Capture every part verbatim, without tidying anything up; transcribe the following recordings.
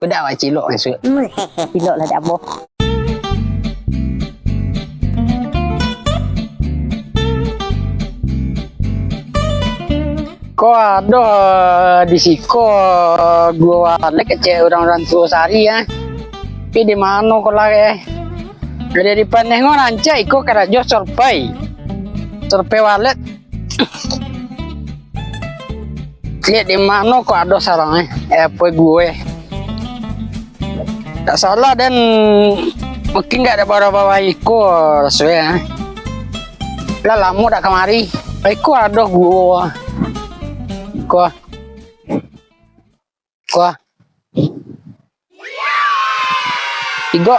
Ko dak awak cilok masuak. Cilok lah dek ambo. Ko ado di siko guo walet kecek urang-urang tuo sari, ah. Tapi di mano ko lah, eh? Dari paneh ngo rancak iko karajo survei. Survei walet. Liek di mano ko ado sarang, eh? Eh, apo guo, eh? Tak salah den, mungkin gak ado bara-bara iko raso, eh. Lah lamo dak kamari. Iko ado guo. Ko. Ko. Tigo.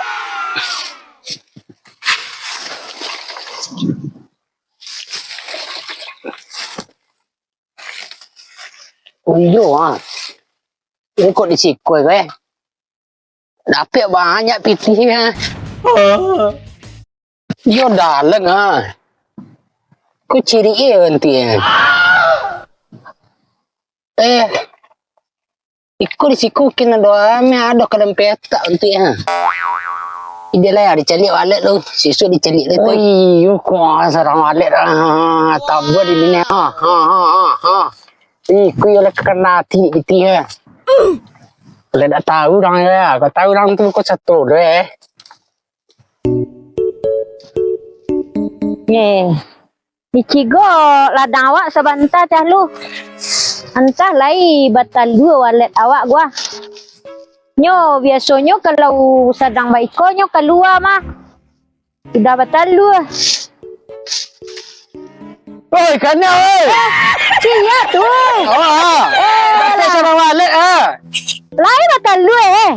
Oh iyo, ah. Ini kok di siko, eh? Dapek banyak pitih, ah. Iyo daleng, ah. Ko ciri, eh, nanti, eh. Eh. Iko di siko mungkin ado ame, ado ka dalam petak nanti, ha. Ide lah, dicaliak walet tu. Sisuk dicaliak tu. Oh iyo, ko sarang walet, ah. Tabua di mine, ha. Ha, ha, ha, ha. Iko iyo lah kakana ati pitih, ha. Kalau dak tahu urang, ya. Kalau tahu urang tu ko sato doh, eh. Neh. Dicigo ladang awak sabanta cah lu. Antah lai batalua walet awak gua. Nyo biasonyo kalau sadang baiko nyo kalua mah. Sudah batalua. Oi, kanyang, oi. Eh, sia tu. Oh, ah. Eh, Batal lah. Sarang walet, ah. Lai batalua, eh.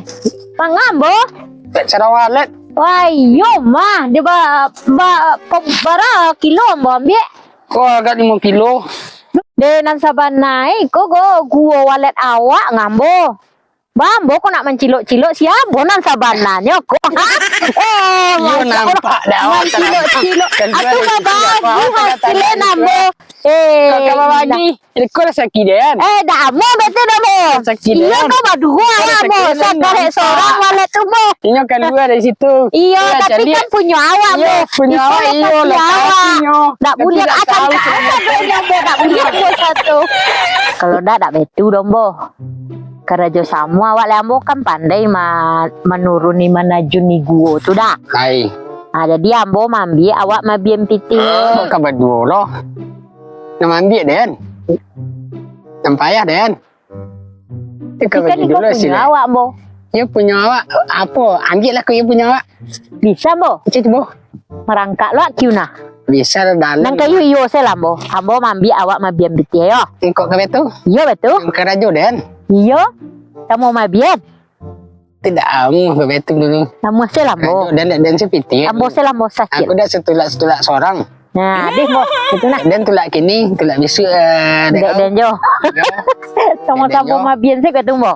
Manga ambo? Sarang walet. Wah, iyo mah. Dia ba, ba, ba, bara kilo ambo ambiak. Ko agak limo kilo. Deh, nan sabana, eh, ko, ko, guo walet awak ngambo. Ba ambo ko nak mancilok-cilok, sia ambo nan sabananyo ko. Ha? Eh, iyo, masya Allah. Nampak dah awak mancilok-cilok. Atu babagu hasilnyo ambo. Eh, kalau babagi, iko rasaki den. Eh, dak amo betul dah, Bo. Rasaki den. Iyo, ko baduo awak, Bo. Sakarek sorang walet tu, Bo. Inyo kalua dari situ. Iyo, tapi kan punyo awak, Bo. Punyo awak, iyo, lokasi awak. Dak buliah akan ka awak, Bo. Dak buliah, Bo, satu. Kalau dak, dak betul dong, Bo. Karajo samo awak lai, ambo kan pandai ma-, manuruni, manajuni guo tu dah. Lai. Ah, jadi ambo maambiak, awak maabian pitih. Kok ka baduo lo? Nan maambiak den. Nan payah den. Pitih kan iko punyo awak, Bo. Iyo punyo awak. Apo? Ambiaklah ko iyo punyo awak. Bisa, Bo? Cik, Bo. Marangkak lo kiu nah. Bisa lah, dalam. Nan kayu iyo se lah, Bo. Ambo maambiak, awak maabian pitih yo. Engkok ka betu? Iyo, betu. Karajo den. Iyo. Samo maabian. Tidak amuah ka betu dulu. Amuah se lah, Bo. Karajo den, den se pitih. Ambo se lah, Bo, sakik. Aku dah satulak-satulak sorang. Nah, deh, Bo. Itu nah. Den tulak kini, tulak bisuak, eh, dek den jo. Yo. Samo-samo maabian se ka tu, Bo.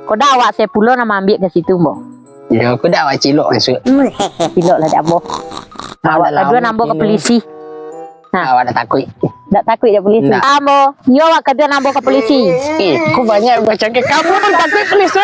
Ko dak awak se pulo nan maambiak ka situ, Bo. Yo, ko dak awak cilok masuak. Cilok lah dek ambo. Awak kaduo nan ambo ka pulisi. Ha. Awak dak takuik. Dak takuik dek pulisi. Ndak. Ambo, yo awak kaduo nan ambo ka pulisi. Eh, ko banyak bacakik. Kamu nan takuik pulisi.